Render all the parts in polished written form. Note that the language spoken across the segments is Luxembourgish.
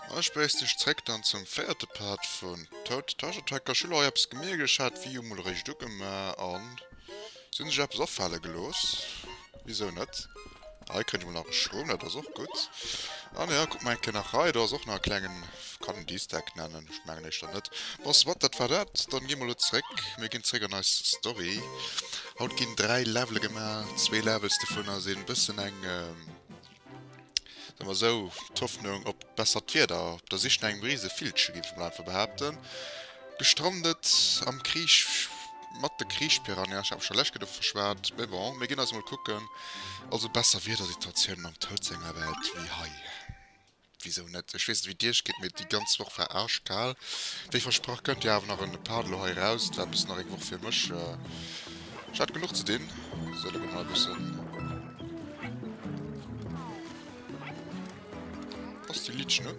An ech beréissen dech zréck dann zum véierte Part vun Toad Treasure Tracker. Ech hu lo hei eppes gemierkt, ech hat d'Wii U mol eréischt ugemaach an se hunn sech eppes afale gelooss. Wisou net? Hei kréien ech mol nach e Schroom, dat ass och gutt. An jo, kuck mol eng Kéier nach hei, do ass och nach e klengen, kann een Easter Egg nennen? Ech mengen éischter net. Bon, soit, dat war dat. Dann gi mer lo zréck, mir ginn zréck an eis Story. Haut ginn 3 Levele gemaach, zwee Levels dovunner sinn bëssen eng, Soe mer esou, d'Hoffnung op bessert Wieder, op der Sich no engem Risevillche, géif ech mol einfach behaapten. Gestrandet am Kriich, mat de Kriichpiranha, ech hat mech scho lescht Kéier dovun verschwat, mee bon, mir ginn eis emol kucken. Also besser Wiedersituatiounen am Toad senger Welt wéi hei. Wisou net? Ech weess net wéi et iech geet, mee déi ganz Woch war arschkal. Wéi versprach kënnt jo awer nach en Part elo hei eraus. Et war e bëssen nach eng Woch fir mech. Ech hat genuch ze dinn. Sou, da gi mer e bëssen. Ass déi Litsch, ne?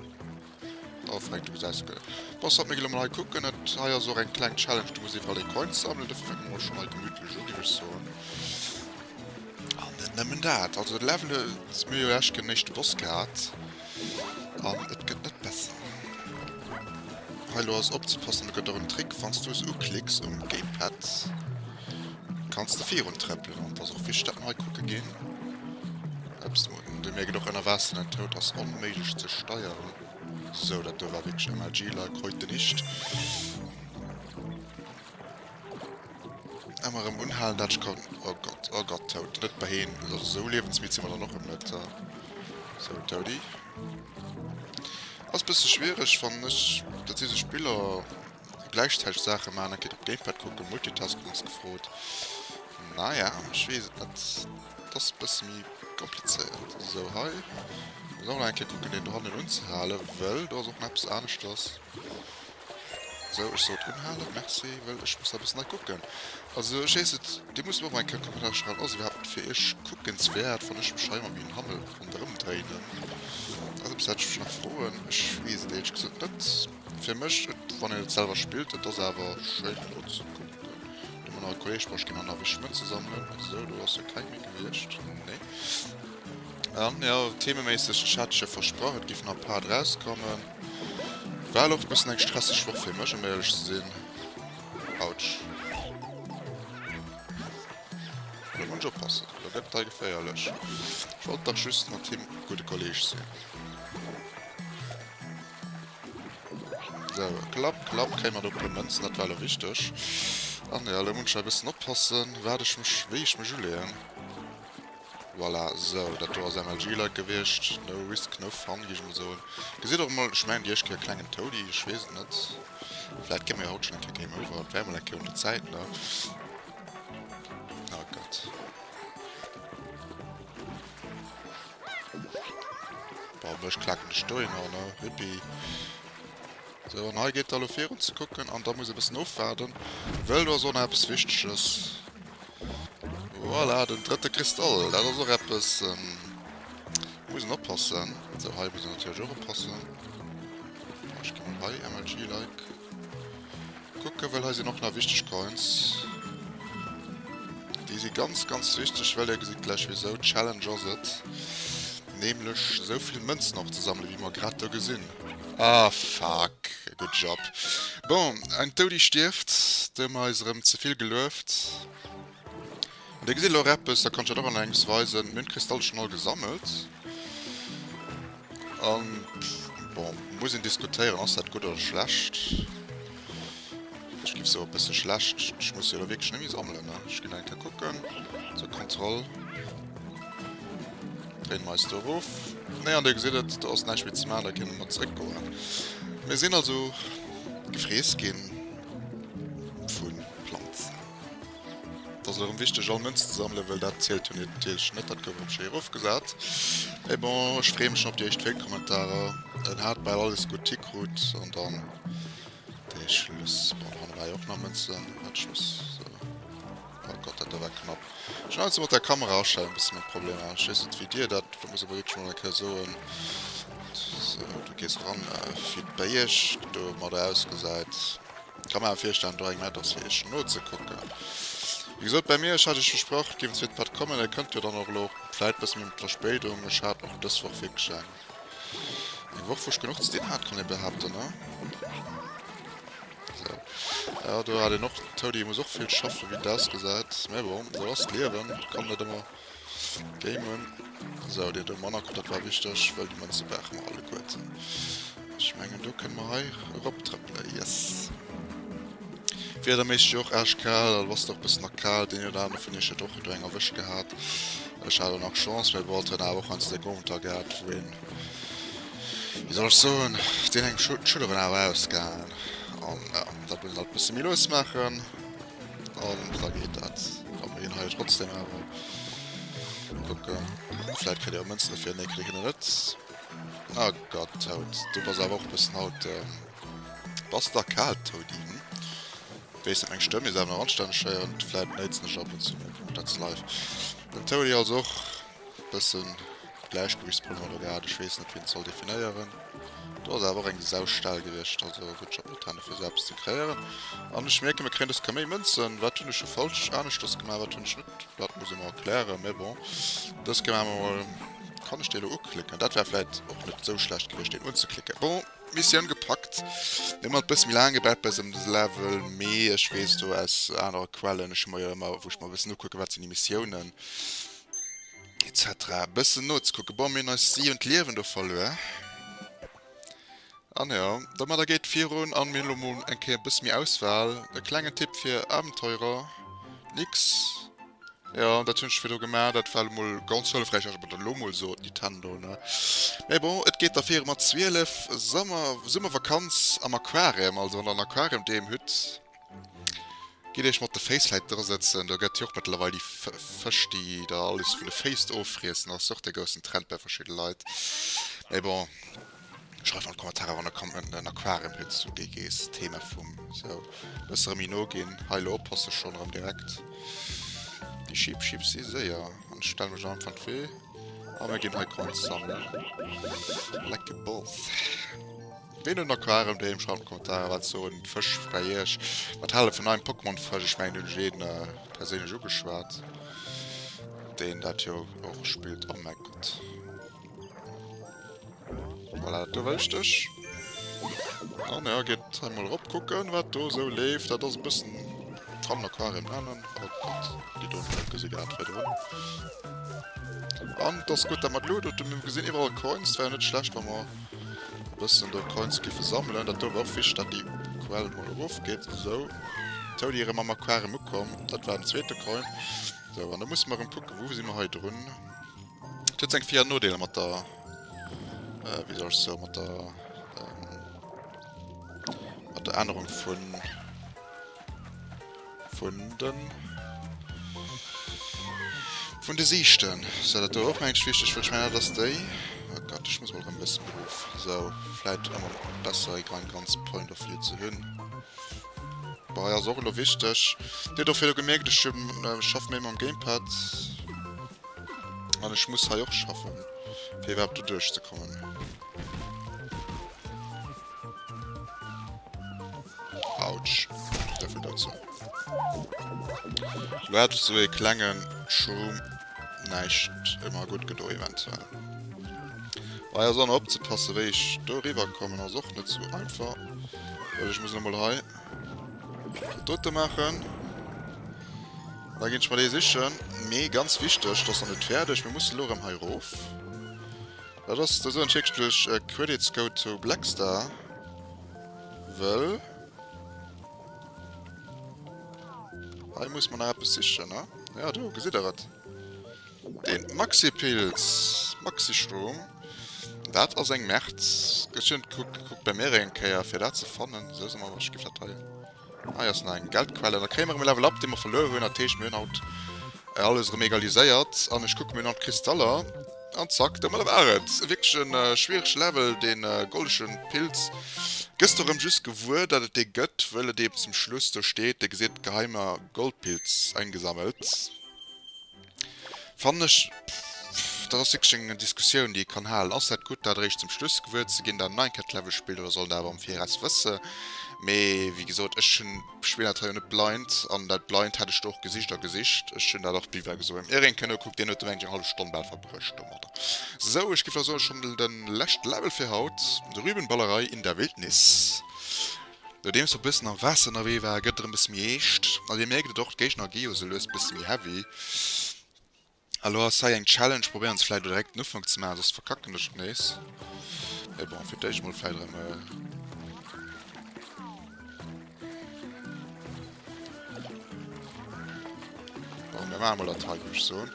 Oh, Fränk, du gesäis se guer. Bon, soit, mir gi lo mol hei kucken. Et hei ass och eng kleng Challenge, du muss iwwerall déi Coins sammelen. Dofir fänke mer mol schonn hei gemütlech un, géif ech soen. An net nëmmen dat, also de Level huet mir jo lech den éischte Boss gehat an et gëtt net besser. Hei lo ass opzepassen, do gëtt och en Trick, wanns du es uklicks um Gamepad kanns de virun trëppelen an et ass och wichteg dat mer hei kucke ginn. Ups, de mierkt och ënner Waasser den Toad ass onméiglech ze steieren. Sou, dat do war wierklech MLG-like, heute nicht. Emmer erem unhalen dat ech kann. Oh Gott, oh Gott, Toad, net bei heen. Also sou liewensmidd si mer dann och erem net. Sou, Toady. Ass bësse schwiereg fannen ech. Dat si sou Spiller gläichzäiteg Saache maachen, eng Kéier op d'Gamepad kucken, Multitasking ass gefrot. Naja, ech weess et net. Et ass bësse méi komplizéiert. Sou, hei muss och nach eng Kéier kucken deen dohannen unzehalen, wëll do ass och nach eppes aneschters. Sou, ech sollt unhalen, merci, well ech muss da e bëssen hei kucken. Also ech weess net, Dir musst mer och mol eng Kéier Kommentar schreiwen, ass iwwerhaapt fir Iech kuckenswäert, wann ech mech hei ëmmer wéi en Hammel ronderëm dréinen? Dat ass eppes, wat ech mech nach froen. Ech weess et éierlech gesot net. Fir mech, et, wann een et selwer spillt, et ass awer schéin nozekucken. Do hu mer nach e Kolleeg, bon, ech ginn nach nach wichteg Mënze sammelen. Sou, do ass jo keng méi gewiescht, nee. An jo, thememéisseg, ech hat jo versprach, et géif nach e Part erauskommen. War elo och e bëssen eng stresseg Woch fir mech, ëm éierlech ze sinn. Autsch. Elo muss ech oppassen, elo gëtt et hei geféierlech. Ech wollt dach just mat him e gudde Kolleeg sinn. Sou, klapp, klapp, kréie mer do e puer Mënzen, dat war elo wichteg. An jo, elo muss ech hei e bëssen oppassen, wat ech mech, wéi ech mech uleeën. Voilà, sou, dat do ass MLG-like gewiescht. No risk, no fun, géif ech mol soen. Gesitt och emol, ech mengen déi éischt Kéier klengen Toady, ech weess et net. Vläit gi mer jo haut schonn eng Kéier Game Over, et wär mol eng Kéier un der Zäit, ne? Oh Gott. Bon, mech klaken dech dohinner, ne? Hüppi. Sou, an hei geet da lo virun ze kucken an da muss e bëssen ofwaarden, wëll do ass och nach eppes Wichteges. Voilà, den drëtte Kristall, dat ass och eppes, muss een oppassen. Sou, hei muss een natierlech och oppassen. Ech gi mol hei MLG-like kucken, wëll hei sinn och nach wichteg Coins. Déi si ganz, ganz wichteg, well dir gesitt gläich wisou. D'Challenge ass et nämlech esou vill Mënzen och ze sammelen, wéi mer grad do gesinn. Ah fuck, good job. Bon, eng Toudi stierft, do hu mer eis erëm ze vill gelueft. An dir gesitt elo och eppes, da kann ech dat och an engems weisen, mir hunn d'Kristalle schonn all gesammelt. An, bon, muss een diskutéieren, ass dat gutt oder schlecht? Ech giff soen, e bësse schlecht. Ech muss jo elo wierklech net méi sammelen, ne? Ech ginn eng Kéier kucken. Sou, Kontroll. Dréine mer eis do erof. Nee, an dir gesitt et, do ass näischt méi ze maachen, da kënne mer zeréckgoen. Mir sinn also gefreess ginn vu Planzen. Et ass elo erëm wichteg, all Mënz ze sammelen, well dat zielt jo natierlech net. Dat gouf erëm schéi erofgesat. Mee bon, ech freeë mech schonn op déi éischt Fail-Kommentarer. En hat bal alles gutt hikrut an dann de Schluss. Bon, dohanne war jo och nach Mënzen. Wat Schluss? Sou. Oh Gott, dat do war knapp. Ech hunn heiansdo mat der Kamera astellen e bësse meng Problemer. Ech weess net wéi dir dat, do muss awer wierklech mol eng Kéier soen. Sou, du gees eran, wéi et bei iech domadder ausgesäit. Kann mer awer virstellen do eng nett ass fir iech nozekucken. Wéi gesot bei mir, ech hat iech versprach et géif en zweete Part kommen, e kënnt jo dann och elo, vläit bësse méi mat Verspéidung, ech hat och dës Woch wierklech eng. Eng Woch wou ech genuch ze dinn hat, kann ee behaapten, ne? Sou. Ja, do hat een och, Toady muss och vill schaffen, wéi et ausgesäit. Mä bon, sou ass d'Liewen, kann net ëmmer gamen. Sou, déi do manner krut, dat war wichteg, well déi Mënze brauche mer alleguerten. Ech mengen, do kënne mer hei eroptrëppelen. Yes! Wiederméisseg jo och aaschkal, also ass et och e bëssen kal. Deen oder anere vun iech huet och do eng erwëscht gehat. Ech hat och nach Chance, mä bon, et huet awer och heiansdo seng Owenter gehat, wou een, wéi soll ech soen, deen engem d'Schulleren awer ausgaangen. An jo, dat muss een halt e bësse méi lues maachen an da geet dat. Wa mir ginn hei trotzdem awer kucken, vläit kritt ee jo Mënzen dofir. Nee, kritt een net. Oh Gott, Toad, du bass awer och e bëssen haut. Bass da kal, Toady, hm? Weess net, meng Stëmm is awer nach anstänneg héieren, vläit néitsen ech ab und zu mol, dat ass live. Den Toady also och bëssen Gläichgewichtsproblemer do gehat, ech weess net wéi en et soll definéieren. Do ass awer och eng Saustell gewiescht, also good job Nintendo fir esou eppes ze kreéieren. An ech mierken mir kréien dës Kéier méi Mënzen, wat hunn ech scho falsch aneschters gemaach, wat hunn ech net, dat muss ee mer erklären, mee bon, dës Kéier maache mer mol, kann ech dee elo uklicken, dat wär vläit och net esou schlecht gewiescht deen unzeklicken, bon. Missioun gepackt. Mir hunn alt bësse méi laang gebraucht bei esou engem Level, mee ech weess do aus anere Quellen, ech hu mer jo ëmmer, wou ech mer e bëssen ukucken, wat sinn déi Missiounen etc. Bëssen nozekucken. Bon, mir hunn eist siwent Liewen do verluer. An jo, domadder geet virun an mir hunn elo mol eng Kéier e bësse méi Auswahl. E klengen Tipp fir Abenteurer, Nix. Jo, dat hunn ech virdru gemaach. Dat war elo mol ganz hëllefräich, dass ech mer dat elo mol sot, Nintendo, ne? Mee bon, et geet da viru mat 12, Summer, Summervakanz am Aquarium. Also wann der en Aquarium doheem hutt, gitt iech mat de Féiss vläit dra sëtzen. Do gëtt jo och mëttlerweil déi Fësch, déi der alles vun de Féiss offriessen. Ass och de groussen Trend bei verschidde Leit. Mee bon. Schreift an d'Kommentarer wann der en Aquarium hutt zu GGs Thema vum sou bësse rëm méi no ginn. Hei lo oppasse schonn erëm direkt. Déi Sheep Sheep si séier an ech stelle mech einfach an d'Wee a mir ginn hei Coins sammelen. Like a boss. Ween huet en Aquarium doheem? Schreift an d'Kommentarer wat soen d'Fësch bei iech? Wat hale vun neiem Pokémon Fësch? Ech mengen hunn ech een perséinlech ugeschwat deen dat jo och spillt. Oh mäi Gott. Voilà, dat do wëllt ech. An ja, geet hei mol erop kucken, wat do esou leeft. Dat ass e bëssen kann en Aquarium nennen. Oh Gott, déi do net gesi gehat virdrun. An et ass gutt, dat mer d'Loot huet. Mir gesinn iwwerall Coins. Et wär jo net schlecht, wa mer e bëssen do Coins giffe sammelen. Dat do wär och wichteg, dat déi Quell mol erofgeet. Esou, Toady erëm am Aquarium ukomm. Dat war den zweete Coin. Sou, an da musse mer erëm kucken, wou si mer hei drun. Et huet seng Vir an Nodeeler mat der, äh, wéi soll ech soen, mat der, ähm, mat der Ännerung vun, vun den, vun de Siichten. Sou, dat do och mengt ech wichteg, well ech mengen, dat ass déi, oh Gott, ech muss mol erëm e bëssen erof. Sou, vläit ëmmer besser e ganz Point of View ze hunn. Bon, hei ass och elo wichteg, Dir hutt och virdu gemierkt, ech schaffe méi mam Gamepad. An ech muss hei och schaffen, fir iwwerhaapt do duerchzekommen. Autsch. Dofir dozou. Lo hätt ech sou ee klenge Schroom näischt ëmmer gutt gedo eventuell. Hei ass och nach opzepassen, wéi ech do eriwwer kommen, ass och net sou einfach. Well ech muss elo mol hei dat dote maachen. Da ginn ech mer dee sichen. Mee ganz wichteg, dat ass nach net fäerdeg, mir mussen elo erëm hei erof. Dat ass, do soen ech wierklech Credits go to Blackstar, wëll hei muss mer nach eppes sichen, ne? Ja, do gesitt der et. Den Maxi-Pilz, Maxi-Strom, dat ass eng Merd. Ech hunn kuckt bei mir eng Kéier fir dat ze fannen. Sou, soe mer, ech giff dat hei. Hei ass nach eng Geldquelle. Da kréie mer erëm e Level Up, dee mer verluer hunn. Dat heescht, mir hunn haut alles erëm egaliséiert. An ech kucke mir nach d'Kristaller. An zack, domadder war et. Wierklech e schwierege Level, dee goldege Pilz. Gëss de erëm just gewuer, datt et dee gëtt, wëll et eeben zum Schluss do steet, Dir gesitt, Geheimer Goldpilz eingesammelt. Fannen ech, dat ass wierklech eng Diskussioun, déi ee kann halen. Ass dat gutt, dat eréischt zum Schluss gewuer ze ginn, dat en Nine-Cat-Level spillt, oder soll en dat awer am Viraus wësse? Mee wéi gesot, ech hunn, spillen dat hei jo net blind, an dat blind hätt ech do och gesicht a gesicht. Ech hunn dat och wéi war gesot, iergeng Kéier nokuckt, deen huet do eng hallef Stonn bal verbruecht domadder. Sou, ech géif da soen, schonn de leschte Level fir haut, de Rübenballerei in der Wildnis. Nodeems e bëssen am Waasser ënnerwee war, gëtt et erëm bësse méi eescht. An dir mierkt et och, d'Géigner gi jo sou lues bësse méi heavy. A lo ass hei eng Challenge, probéieren se vläit elo direkt den Ufank ze maachen, soss verkacken ech et nees. Mee bon, fir d'éischt mol vläit erëm. Bon, mir maache mol dat hei, géif ech soen.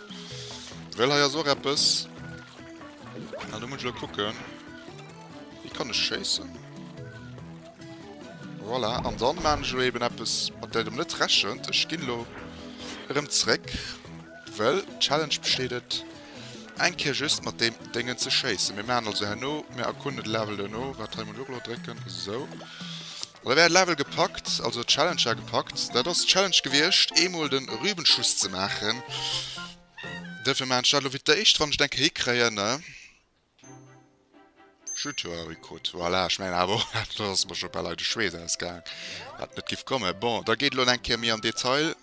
Well hei ass och eppes. An do muss ech elo kucken. Wéi kann ech schéissen? Voilà, an dann maan ech elo eben eppes mat där der net rechent. Ech ginn elo erëm zréck, well d'Challenge besteet et eng Kéier just mat deem Déngen ze schéissen. Mir maan also herno, mir erkunden de Level duerno, wat hei mol elo drécken, esou. An da wär de Level gepackt, also d'Challenge war gepackt. Dat ass d'Challenge gewiescht, eemol den Rübenschuss ze maachen. Duerfir maan ech dat elo fir d'éischt, wann ech et eng Kéier hikréien, ne. Chute Haricot, voilà, ech mengen awer och, do ass mer scho bal hei de Schweess ausgaang, wat net giff kommen. Bon, da geet elo eng Kéier méi am Detail.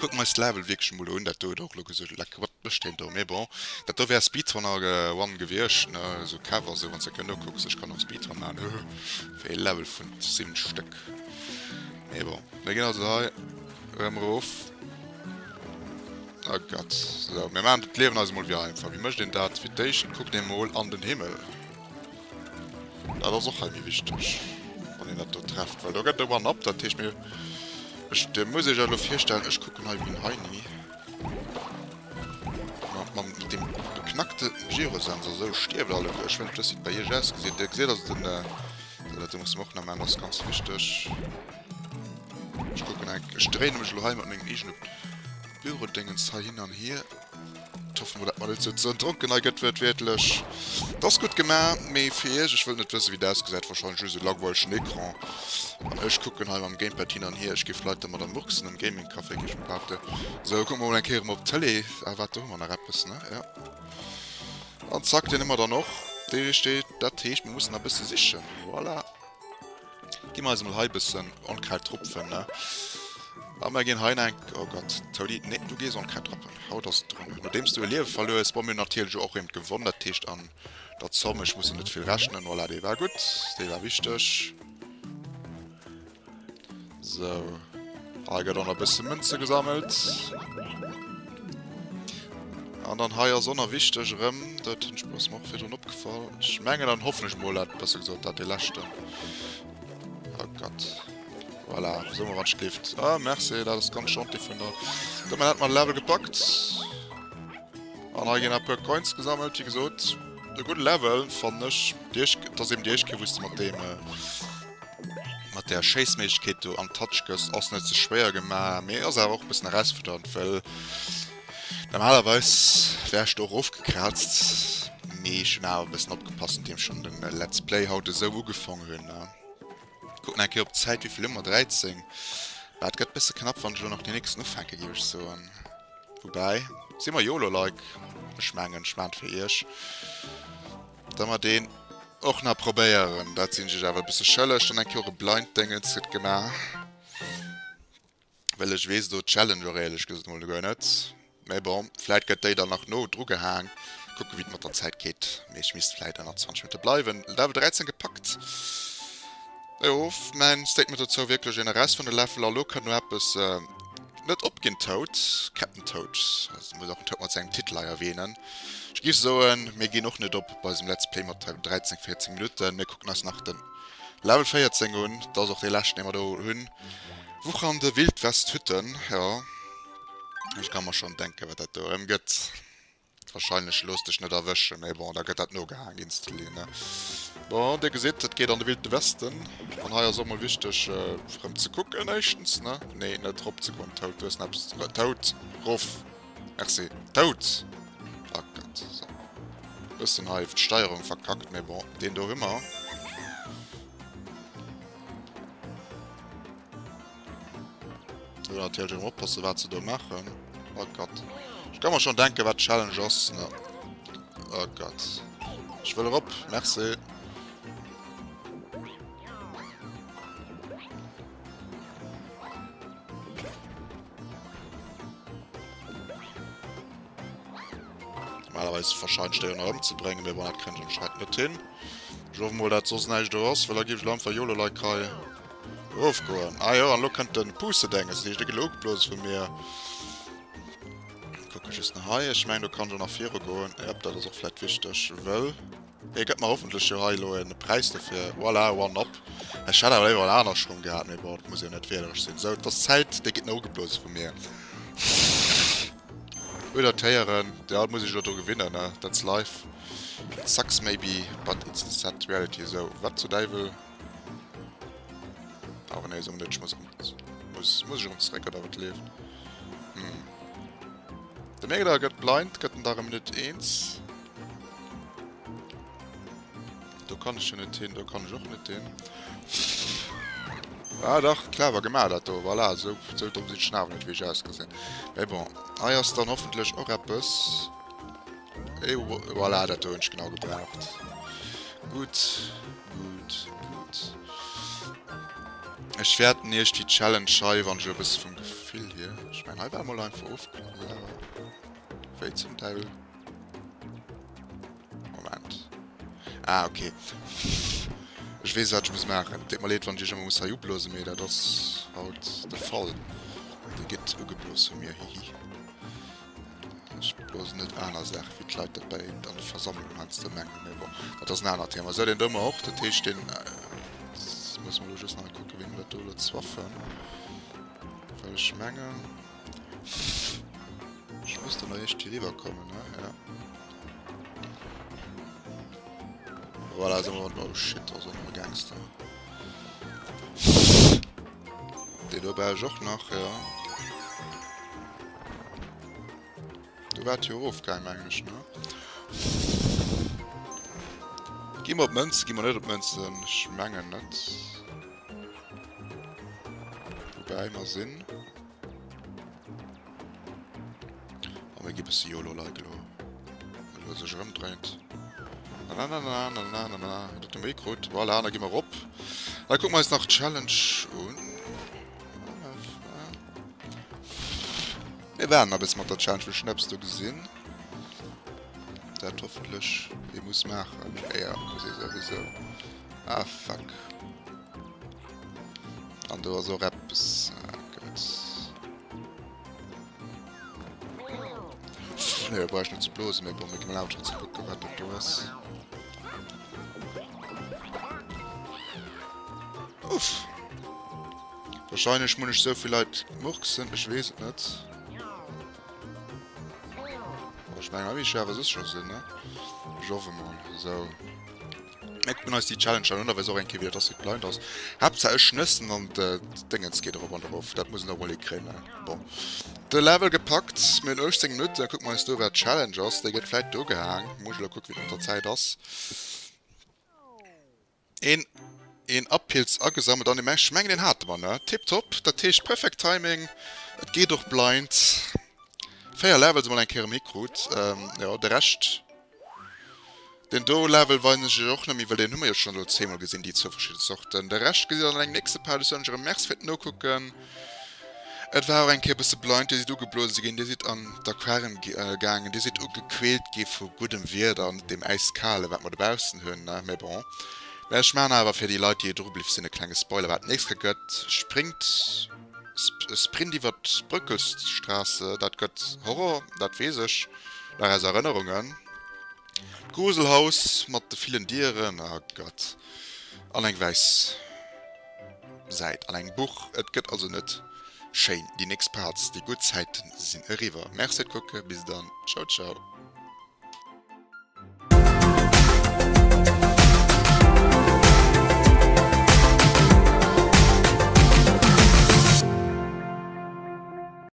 Kucke mer eis d'Level wierklech emol un. Dat do huet och elo gesot, leck, wat mécht deen do? Mee bon, dat do wär Speedrunner One gewiescht, ne, esou Kev a sou, wann s de kënn nokucks. Ech kann och Speedrun maachen, hö, fir ee Level vun 7 Stéck. Mee bon, mir ginn also hei erëm erof. Oh Gott. So, mir maachen d'Liewen eis emol wéi einfach. Wéi mécht een dat? Fir d'éischt kuckt een emol an den Himmel. Dat ass och hei méi wichteg, wann een dat do trefft, well do gëtt e One-Up. Dat heescht, mir, ech, dir musst iech elo virstellen, ech kucken hei wéi en Heini mat, mat dem beknackte Gyrosensor esou stierft alleguer. Ech wëll net wëssen, wéi et bei iech ausgesäit. Dir gesitt also den, so, dat do musse mer och nach maachen, dat ass ganz wichteg. Ech kucken eng, ech dréine mech elo hei mat mengem eegene Bürodéngens hei hin an hier. Ech hoffen mol dat mer net sou ze dronken hei gëtt wuertwiertlech. Et ass gutt gemaach, mee fir iech, ech wëll net wëssen wéi dat ausgesäit, wahrscheinlech just e langweilegen Ecran. An ech kucken hei mam Gamepad hin an hier, ech géif Leit dermadder murksen am Gaming Café géif ech behaapten. Sou, kucke mer mol eng Kéier erëm op d'Tëlee. Ah waart, do hu mer nach eppes, ne? Jo. An zack, deen hu mer dann och. Dee steet, dat heescht mer mussen nach e bësse sichen. Voilà. Gi mer eis emol hei bëssen Onkraut rupfen, ne? A mer ginn hei eng... Oh Gott, Toady, nee, du gees Onkraut rappen. Haut ass et drun. Nodeems du e Liewe verluer hues, bon, mir hunn natierlech och eent gewonn, dat heescht an der Zomm, ech muss jo net vill rechnen. Voilà, dee war gutt, dee war wichteg. Sou, hei gëtt och nach e bësse Mënze gesammelt. An dann hei ass och nach wichteg erëm, dat hunn ech, ass mer och virdrun opgefall, ech mengen an hoffen ech mol, dat besser gesot, dat dee leschten. Oh Gott. Voilà, so mer wat schléift. Ah, merci, dat ass ganz gentil vun der. Domat hätt mer Level gepackt. An hei ginn e puer Coins gesammelt, wéi gesot. E gudde Level, fannen ech. Déi éischt, dat ass eben déi éischt Kéier, wou s de mat deem, mat där Schéissméiglechkeet do an Touch gëss. Ass net ze schwéier gemaach, mee ass awer och e bëssen erausfuerdernd, well Normalerweis wär ech do erofgekraazt, mee ech hunn awer e bëssen opgepasst, nodeem ech schonn den Let's Play haut esou ugefong hunn. Kucken eng Kéier op d'Zäit, wéivill hu mer? 13. Bah, et gëtt bësse knapp, wann ech elo nach deen nächsten ufänke géif ech soen. Woubäi, si mer jo elo like, ech mengen, ech maan et fir iech, da mer deen och nach probéieren. Dat sinn ech iech awer e bësse schëlleg. Dann eng Kéier och e Blind Déngens gëtt gemaach. Well ech weess do d'Challenge och éierlech gesot emol guer net. Mä bon, vläit gëtt déi dann nach no dru gehaang. Kucke wéi et mat der Zäit geet. Mee ech misst vläit ënner 20 Minutte bleiwen. Level 13 gepackt. Jo, mäin Statement dozou, wierklech een erausfënne Level. A lo kënnt no eppes, net opginn Toad, Captain Toad, also muss och en Toad mat sengem Titel hei erwähnen. Ech géif soen, mir ginn och net op bei eisem Let's Play mat 13, 14 Minutten. Mir kucken eis nach den Level 14 un. Dat ass och dee leschten, dee mer do hunn. Wuchernde Wildwesthütten, jo, ech ka mer schonn denken, wat dat do erëm gëtt. Wahrscheinlech looss dech net erwëschen, mee bon, da gëtt dat nogehaang installiert, ne? Bon, dir gesitt, et geet an de Wilde Westen. An hei ass och mol wichteg, erëm ze kucken, éischtens, ne? Nee, net erop ze goen, Toad, du hues nach eppes, Toad, erof! Merci, Toad! Oh Gott, sou. Bëssen hei d'Steierung verkackt, mee bon, deen do hu mer. Do natierlech erëm oppassen, wat se do maachen. Oh Gott. Ech ka mer schon denken, wat d'Challenge ass. Ne? Oh Gott. Ech wëll erop. Merci. Normalerweis wahrscheinlech déi och nach ëmzebréngen, mee bon, dat kréien ech anscheinend net hin. Ech hoffen mol dat soss näischt do ass, well da géif ech elo einfach yolo like hei erofgoen. Ah jo, an elo kënnt den Puustedenges, dat heescht e gëtt elo ugeblose vu mir. Kucke just nach hei, ech mengen do kann ech och nach viru goen. Jep, dat ass och vläit wichteg, wëll e gëtt mer hoffentlech jo hei elo en Präis dofir. Voilà, one up. Ech hätt awer léiwer en anerschrëm gehat, mee bon, et muss jo net widereg sinn. Sou, et ass Zäit, dee gëtt nach ugeblose vu mir. Oder d'Héieren, jo, et muss ee sech elo dru gewinnen, ne, that's life. It sucks maybe, but it's the sad reality. Esou, wat zur Däiwel? Awer nee, esou net, ech muss erëm, muss, muss ech erëm zeréck, oder wat leeft? Hm. De Megler gëtt blind, gëtt en da erëm net eens. Do kann ech jo net hin, do kann ech och net hin. Ah dach, clever gemaach dat do. Voilà, esou, esou domm sinn ech awer net, wéi ech ausgesinn. Mee bon, hei ass dann hoffentlech och eppes. Et voilà, dat do hunn ech genau gebraucht. Gutt, gutt, gutt. Ech wäerten iech déi Challenge hei, wann ech elo e bësse vum Gefill hier, ech mengen hei war emol einfach ofgelass, wéi zum Däiwel. Moment. Ah, okay. Ech weess, wat ech muss maachen. Et deet mer leed, wann ech iech ëmmer muss hei ublosen, mee dat ass haut de Fall. Dir gitt ugeblos vu mir, hihi. Ech blosen net aner Saachen, wéi d'Leit dat bei an de Versammlungen heiansdo mengen, mee bon, dat ass en anert Thema. Sou, deen do mer och. Dat heescht, deen musse mer elo just nach kucken, wéi mer dat do elo zwaffen. Well ech mengen. Ech muss dann eréischt hier riwwer kommen, ne? Ja. Voilà, sind wir... Oh shit, da sind noch Gangster. Den do brauch ich och nach, ja. Du wart hier erofgaang, mengen ech, ne? Gi mer op Mënzen, gi mer net op Mënzen? Ech mengen net. Woubäi mer sinn. A mir gi bësse YOLO like elo. Elo sech erëmdréint. Na na na na na na na na. Dat hu mir krut. Voilà, da gi mer erop. Da kucke mer eis nach d'Challenge un. Mir waarden nach e bësse mat der Challenge, well ech hunn eppes do gesinn. Dat hoffentlech ee muss maachen. Éier muss ee souwisou. Ah, fuck. An do ass och eppes. Ah, Gott. Nee, da brauch ich net ze blosen, mee bon, mir ginn awer trotzdem kucken, wat dat do ass. Uff. Wahrscheinlech muss ich so vill Leit murksen, ich weess et net. Aber ich mengen, ich awer soss scho sinn, ne? Ich hoffe mol. So. Mir kucken eis déi Challenge dann un, da weess och eng Kéier wéi dat ass, wéi blind ass. Haaptsaach ech schnëssen an d'Déngens geet erop an erof. Dat muss en och mol hikréien. Bon, de Level gepackt, mir hunn 18 Minutten, da kucke mer eis do wat d'Challenge ass. Déi gëtt vläit do gehaang. Muss ech elo kucken, wéi et mat der Zäit ass. Een een Appilz agesammelt an ech mengen deen hate mer, ne? Tiptop, dat heescht perfect timing, et geet och blind. 4 Levels emol eng Kéier erëm hikrut, jo de Rescht. Den do Level weisen ech iech och net méi, well deen hu mer jo schon elo zehnmol gesinn, déi zwou verschidden Sorten. De Rescht gesitt der an engem nächste Part. Ech soen iech erëm Merci fir d'Nokucken. Et war och eng Kéier e bësse blind, dir sidd ugeblose ginn, dir sidd an d'Aquarium gaangen, dir sidd ugequält gi vu guddem Wieder an net deem äiskale wat mer dobaussen hunn, mais bon. Mä ech maachen awer fir déi Leit déi dru bliww sinn e klenge Spoiler wat d'nächst Kéier gëtt. Springt, sprint iwwer d'Brückelstraße, dat gëtt Horror, dat weess ech nach aus Erënnerungen. D'Gruselhaus mat de villen Dieren, ah Gott, an eng wäiss Säit an engem Buch. Et gëtt also net schéin. Déi nächst Parts, déi gutt Zäiten sinn eriwwer. Merci fir d'Kucke, bis dann, ciao ciao.